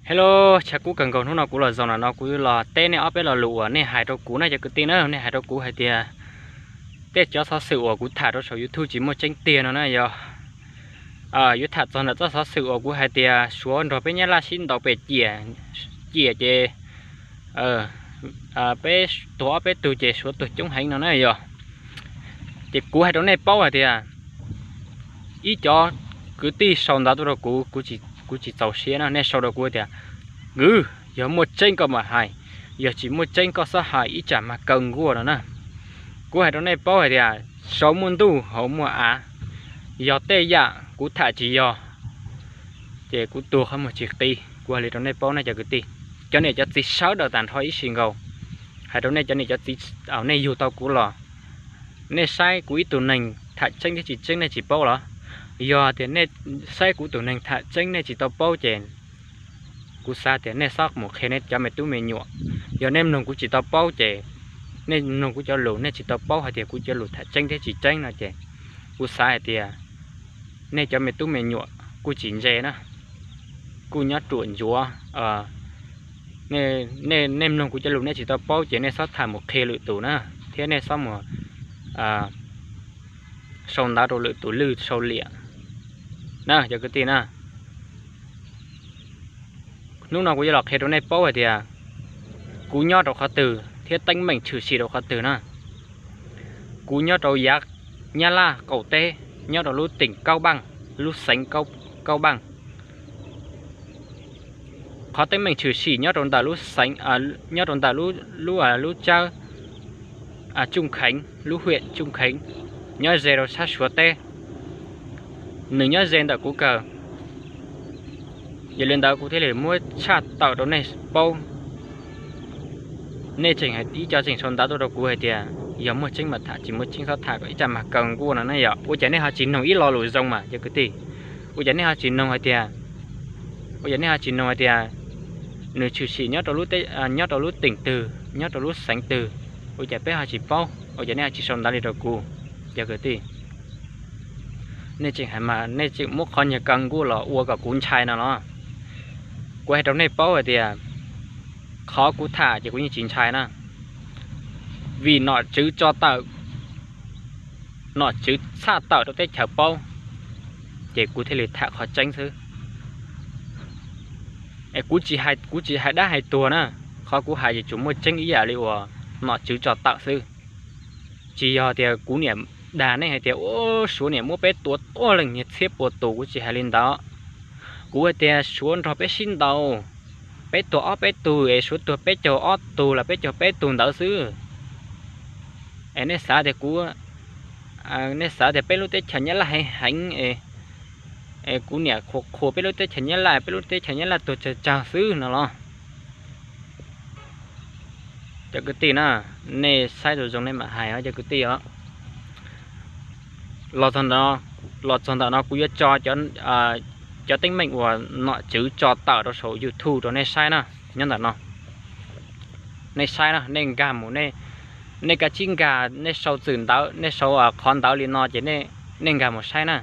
Hello, tshav kub kawg nkaus, hnub no kuv los zaum no kuv los teb nej ob peb lo lus uas nej hais rau kuv na cov kwv tij na. Nej hais rau kuv hais tias tej cov xov xwm uas kuv tham rau saum YouTube tsis muaj tseeb tiag no na yog. Yuav tham txog ntawm txoj xov xwm uas kuv hais tias Suav nrog peb Nyab Laj sib ntaus pem ciam, ciam ces peb tuag ob peb tug ces Suav tuag coob heev no na yog. Ces kuv hais rau nej paub hais tias ib cov kwv tij sau ntawv tuaj rau kuv, kuv tsis txaus siab no, nej sau rau kuv tias, Kwv, yog muaj tseeb koj mam hais, yog tsis muaj tseeb koj txhob hais ib tsam mag kaw nkuaj no na. Kuv hais rau nej paub hais tias saum muaj ntuj hauv muaj av, yog tej yam kuv tham tsis yog ces kuv tuag qhov muag tsis qi. Kuv hais li rau nej paub na cov kwv tij, cov niam cov txiv sawv daws tag nrho ib si nkaus, hais rau nej cov niam cov txiv, nej yug tau kuv los nej saib kuv ib tug neeg tham tseeb thiab tsis tseeb nej tsis paub los? Yog tias nej saib kuv tus neeg tham tseeb nej tsis tau paub ces kuv xav tias nej txhob mus qhia nej cov me tub me nyuam. Yog nej mloog kuv tsis tau paub ces nej mloog kuv cov lus nej tsis tau paub hais tias kuv cov lus tham tseeb thiab tsis tseeb no ces kuv xav hais tias nej cov me tub me nyuam kuj tsis ntse na, kuj nyob ruam ntsuav. Nej mloog kuv cov lus nej tsis tau paub ces nej txhob tham mus qhia lwm tus na, thiab nej txhob mus sau ntawv rau lwm tus lwj sau liam na cov kwv tij na. Hnub no kuv yuav los qhia rau nej paub hais tias kuv nyob rau qhov twg thiab teeb meem tshwm sim rau qhov twg na. Kuv nyob rau yav Nyab Laj qaum teb, nyob rau lub teem Kaub Npaaj, lub xeev Kaub Npaaj. Qhov teeb meem tshwm sim nyob rau ntawm lub xeev, nyob rau ntawm lub, lub tsawb Tsuj Kheev, lub hiam Tsuj Kheev, nyob ze rau sab Suav teb. Nws nyob ze ntawm kuv kawg. Yog li ntawd kuv thiaj li muab tshaj tawm rau nej paub. Nej tseem ib co tseem sau ntawv tuaj rau kuv hais tias yog muaj tseeb mas tham, tsis muaj tseeb txhob tham, kom ib tsam mag kaw nkuaj no na yog. Ua cas nej ho tsis noog ib lo lus zoo mas cov kwv tij? Ua cas nej ho tsis noog hais tias, ua cas nej ho tsis noog hais tias nws tshwm sim nyob rau lub teem twg, nyob rau lub xeev twg? Ua cas peb ho tsis paub? Ua cas nej ho tsis sau ntawv li rau kuv cov kwv tij? Nej tseem hais mas nej tseem muab qhov nyuag kaw nkuaj los ua kom kuv ntshai no los? Kuv hais rau nej paub hais tias qhov kuv tham ces kuv yeej tsis ntshai na, vim nom tswv tso tawm, nom tswv tshaj tawm rau teb chaws paub, ces kuv thiaj li tham qhov tseeb xwb. Es kuv tsis hais dab hais tuag na, qhov kuv hais ces tsuas muaj tseeb ib yam li uas nom tswv tso tawm xwb. Tsis yog tias kuv niam dag nej hais tias ua Suav niam muab peb tua tuaj leej niag txhiab puas tus, kuv tsis hais li ntawd. Kuv hais tias Suav nrog peb sib ntaus, peb tuag ob peb tug es Suav tuag peb caug ob tug los peb caug peb tug ntawd xwb. Es nej xav tias kuv, nej xav tias peb lub teb chaws Nyab Laj heev heev es kuv niam qhuas qhuas peb lub teb chaws Nyab Laj, peb lub teb chaws Nyab Laj tuag tsawg tsawg xwb no los? Cov kwv tij na, nej saib zoo zoo nej mam hais os cov kwv tij os. Los txog ntawm no kuv yuav tso cov teeb meem uas nom tswv tso tawm rau saum YouTube rau nej saib na. Nyob ntawm no, nej saib na, nej nkag mus, nej kav tsib nkag, nej sau txwm ntawv, nej sau qhov ntawv li no ces nej nkag mus saib na.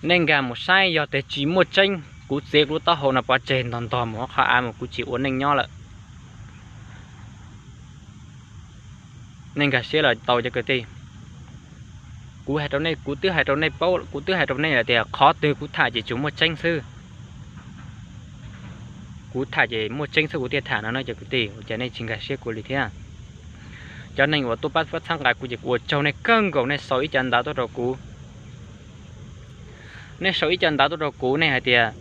Nej nkag mus saib, yog tias tsis muaj tseeb, kuv txiav kuv lub taub hau no pov tseg ntog ntog mus qhov av mus, kuv tsis ua neej nyob lawm. Nej nkag siab los tau cov kwv tij. Kuv hais rau nej, kuv twb hais rau nej paub, kuv twb hais rau nej lawm tias qhov twg kuv tham ces tsuas muaj tseeb xwb. Kuv tham ces muaj tseeb xwb kuv thiaj tham no na cov kwv tij, ua cas nej tsis nkag siab kuv li thiab? Cov neeg uas tuaj pab txhawb nqa kuv ces kuv ua tsaug nej kawg nkaus, nej sau ib co ntawv tuaj rau kuv. Nej sau ib co ntawv tuaj rau kuv, nej hais tias,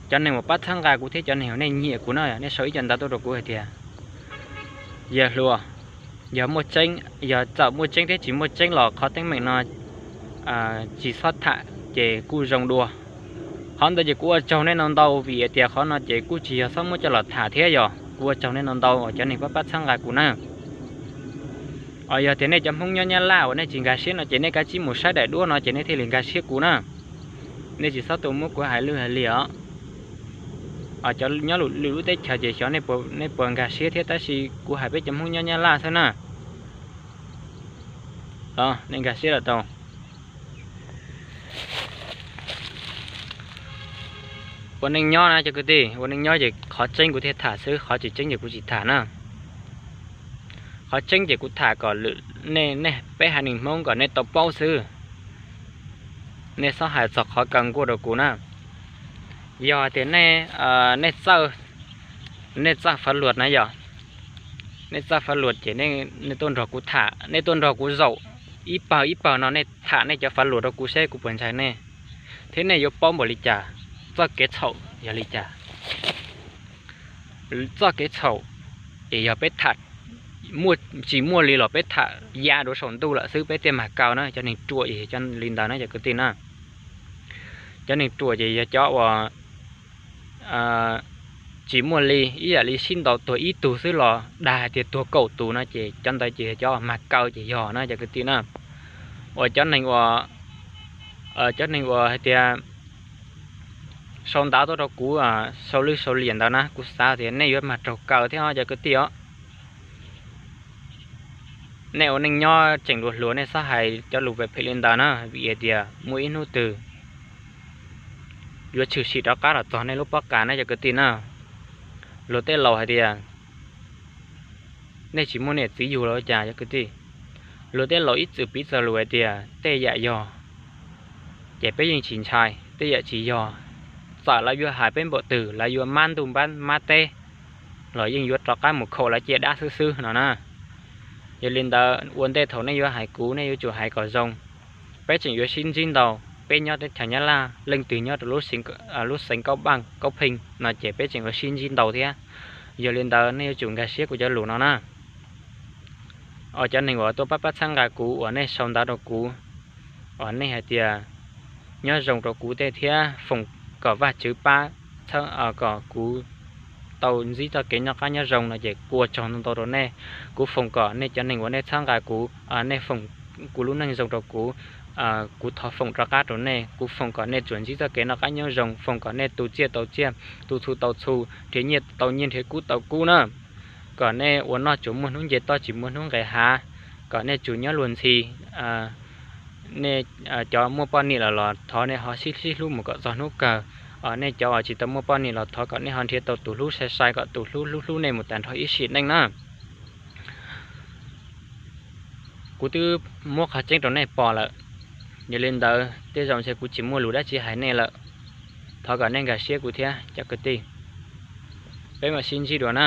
cov neeg uas pab txhawb nqa kuv thiab cov neeg uas nej nyiam kuv na, nej sau ib co ntawv tuaj rau kuv hais tias, yawg hluas, yog muaj tseeb, yog txawm muaj tseeb thiab tsis muaj tseeb los qhov teeb meem no tsis txhob tham ces kuj zoo dua. Qhov ntawd ces kuv ua tsaug nej no ntau, vim tias qhov no ces kuj tsis yog txhob muab coj los tham thiab, yog kuv ua tsaug nej no ntau cov neeg pab pab txhawb nqa kuv na. Yog tias nej cov Hmoob nyob Nyab Laj uas nej tsis nkag siab no ces nej kav tsij mus saib daim duab no ces nej thiaj li nkag siab kuv na. Nej tsis txhob tuaj muab kuv hais lwj hais liam os. Cov nyob lwm lub teb chaws ces xyov nej puas nkag siab thiab, tab sis kuv hais peb cov Hmoob nyob Nyab Laj xwb na. Nej nkag siab lawm tau. Ua neej nyob na cov kwv tij, ua neej nyob ces qhov tseeb kuv thiaj tham xwb, qhov tsis tseeb ces kuv tsis tham na. Qhov tseeb ces kuv tham kom lwm nej, nej peb haiv neeg Hmoob kom nej tau paub xwb. Nej txhob hais txog qhov kaw nkuaj rau kuv na. Yog hais tias nej, nej txawj, nej txawj fab luam na yog, nej txawj fab luam ces nej tuaj nrog kuv tham, nej tuaj nrog kuv zaum ib pawg ib pawg no, nej tham nej cov fab luam rau kuv seb kuv puas ntshai nej, thiab nej yuav paub npaum li cas txoj kev txhaum yog li cas. Txoj kev txhaum ces yog peb tham tsis muaj li los peb tham ya rau saum ntuj lawm xwb peb thiaj mag kaw na. Cov neeg ruam ces yog li ntawd na cov kwv tij na. Cov neeg ruam ces yog cov uas tsis muaj li, ib yam li sib ntaus tuag ib tug xwb los dag hais tias tuag kaum tus no ces cov ntawd ces yog cov mag kaw ces yog na cov kwv tij na. Uas cov neeg uas, cov neeg uas hais tias sau ntawv tuaj rau kuv sau lwj sau liam ntawd na, kuv xav tias nej yuav mag raug kaw thiab cov kwv tij os. Nej ua neej nyob tseem luag hluas nej txhob hais cov lus phem phem li ntawd na, vim hais tias muaj ib hnub twg yuav tshwm sim rov qab los txog nej lub pob qa na cov kwv tij na. Luag tej laus hais tias nej tsis muaj niam txiv yug los ua cas cov kwv tij. Luag tej laus ib txwm piv txoj lus hais tias tej yam yog ces peb yeej tsis ntshai, tej yam tsis yog, txawm lawv yuav hais peb npaum twg, lawv yuav mab ntuj mab teb los yeej yuav rov qab mus khaum lawv caj dab xwb xwb no na. Yog li ntawd ua ntej thaum nej yuav hais kuv nej yuav tsum hais kom zoo. Peb tseem yuav sib ntsib ntau, peb nyob teb chaws Nyab Laj, leej twg nyob rau lub xeev Kaub Paj Kaub Pheej no ces peb tseem yuav sib ntsib ntau thiab. Yog li ntawd nej yuav tsum nkag siab kuv cov lus no na. Os, cov neeg uas tuaj pab pab txhawb nqa kuv uas nej sau ntawv rau kuv, uas nej hais tias nyob zoo rau kuv tej thiab foom kom Vajtswv pab kom kuv tau ntsib txoj kev noj qab nyob zoo no ces kuv ua tsaug ntau ntau rau nej. Kuv foom kom nej cov neeg uas nej txhawb nqa kuv, nej foom kuv lub neej zoo rau kuv, kuv thov foom rov qab rau nej. Kuv foom kom nej tsuas ntsib txoj kev noj qab nyob zoo, foom kom nej tu tsiaj tau tsiaj, tu txhu tau txhu, nrhiav nyiaj tau nyiaj, nrhiav kub tau kub na. Kom nej ua noj tsuas muaj hnub nce toj tsis muaj hnub nqis hav, kom nej tsuas nyob luag ntxhi. Nej cov muaj poj niam lawm los thov nej ho sib sib hlub mus kom txog hnub kawg. Nej cov uas tsis tau muaj poj niam los thov kom nej ho nrhiav tau tus hlub sai sai kom tus hlub hlub hlub nej mus tas nrho ib sim neej na. Kuv twb muab qhov tseeb rau nej pom lawm, yog li ntawd tej zaum ntshe kuv tsis muaj lus dab tsi hais nej lawm. Thov kom nej nkag siab kuv thiab cov kwv tij. Peb mam sib ntsib dua na.